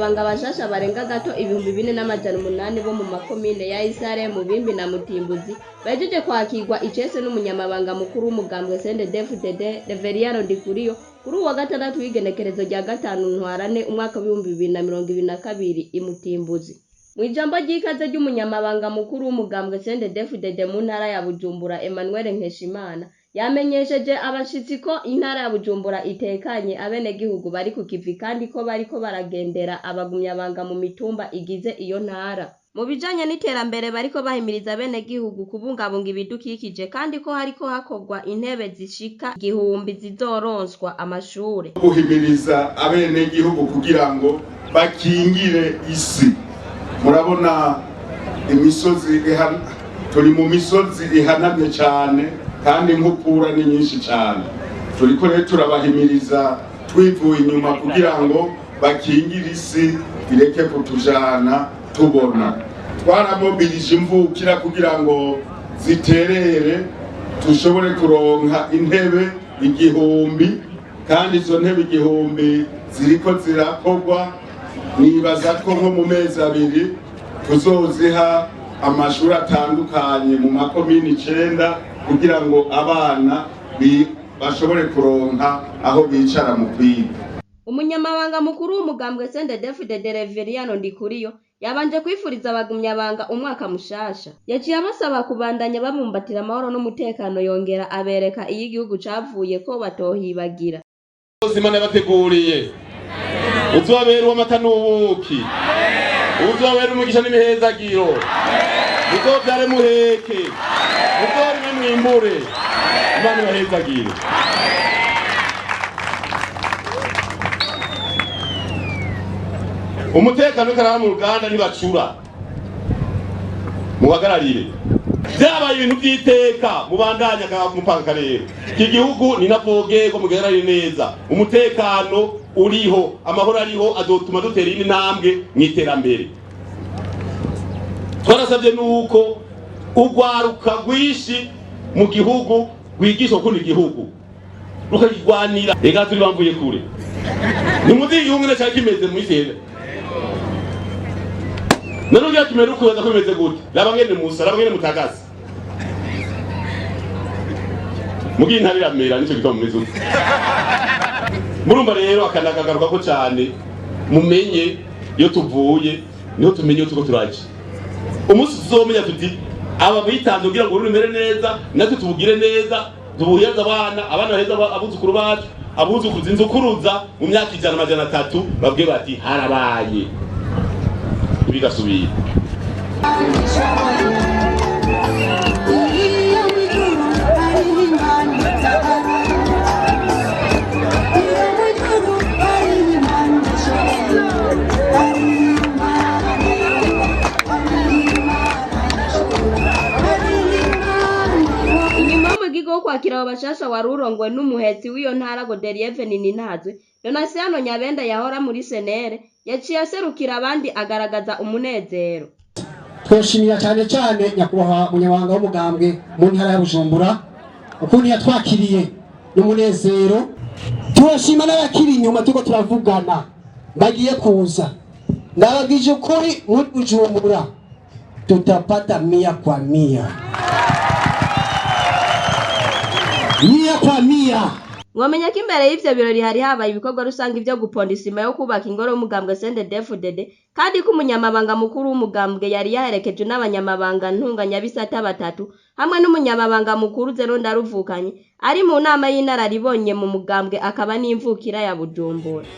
Abagumyabanga bashasha barenga gato 4800 bo mu makomine ya Isare, Mubimbi na Mutimbuzi bahejeje kwakirwa icese n'umunyamabanga mukuru w'umugambwe CNDD-FDD Reveriyano Ndikuriyo kuri uwa gatandatu w'igenekerezo rya 5 Ntwarante umwaka w'2022 i Mutimbuzi. Mw'ijambo ry'ikaze ry'umunyamabanga mukuru w'umugambwe CNDD-FDD mu ntara ya Bujumbura Emmanuel Nkeshimana yamenyesheje abashitsi ko intara ya Bujumbura itekanye, abenegihugu bari ku kivi kandi ko bariko baragendera abagumyabanga mu mitumba igize iyo ntara. Mu bijanye n'iterambere bariko bahimiriza abenegihugu kubungabunga ibidukikije kandi ko hariko hakorwa intebe zishika 1000 zizoronswa amashure. Guhimiriza abenegihugu kugira ngo bakingire isi. Murabona imisozi, turi mu misozi ihanamye cyane kandi inkukura ni nyinshi cyane. Turiko rero turabahimiriza twivuye inyuma kugira ngo bakingire isi ireke kutujana. Tubona twaramobilije imvukira kugira ngo ziterere dushobore kuronka intebe 1000, kandi izo ntebe 1000 ziriko zirakorwa. Nibaza ko nko mu mezi 2 tuzoziha amashuri atandukanye mu makomini 9 kugira ngo abana bashobore kuronka aho bicara mu kwiga. Umunyamabanga mukuru w'umugambwe CNDD-FDD Reveriyano Ndikuriyo yabanje kwifuriza abagumyabanga umwaka mushasha. Yaciye abasaba kubandanya babumbatira amahoro n'umutekano, yongera abereka iyo igihugu cavuye ko batohibagira. Imana yabateguriye uzobera uw'amata n'ubuki, uzobera umugisha n'imihezagiro, muzovyare muheke, muzorime mwimbure. Imana ibahezagire. Umutekano utaraba mu ruganda ntibacura, muhagararire byabaye ibintu by'iteka, mubandanya mupanga akarere. Iki gihugu ni navogerwa, mugararire neza umutekano uriho, amahoro ariho azotuma dutera indi ntambwe mu iterambere. Twarasabye nuko urwaruka rwinshi mu gihugu rwigisha gukunda igihugu rukakirwanira. Reka turi bamvuye kure, nimuzi igihugu ngene cari kimeze mu isi. None ugira kimera ukubaza ko bimeze gute? Raba ngene musa, raba ngene mutagase, mugiye intare iramera, nico gituma mumeze uko. Murumva rero akanakagaruka ko cyane mumenye iyo tuvuye niho tumenye iyo turiko turaja. Umunsi tuzomenya tuti aba bitanze kugira ngo urundi rumere neza, natwe tubugire neza, tubuheze abana, abana baheze abuzukuru bacu, abuzukuruza inzukuruza, mu myaka 100 300 babwe bati harabaye, ntibigasubire. Inyuma y'umugigo wo kwakira abo bashasha wari urongowe n'umuhetsi w'iyo ntara Godelieve Nininahazwe, Donatien Nyabenda yahora muri senere yaciye aserukira abandi agaragaza umunezero. Twashimira cyane cyane nyakubahwa munyamabanga w'umugambwe mu ntara ya Bujumbura ukuntu yatwakiriye n'umunezero. Turashima n'abakiri inyuma turiko turavugana bagiye kuza. Ndababwije ukuri, muri Bujumbura tutapata mia kwa mia, mia kwa mia. Mwomenya ko imbere y'ivyo birori hari habaye ibikorwa rusange vyo guponda isima yo kubaka ingoro y'umugambwe CNDD-FDD, kandi ko umunyamabanga mukuru w'umugambwe yari yaherekejwe n'abanyamabanga ntunganyabisata batatu hamwe n'umunyamabanga mukuru Zeno Ndaruvukanye ari mu nama y'inararibonye mu mugambwe akaba n'imvukira ya Bujumbura.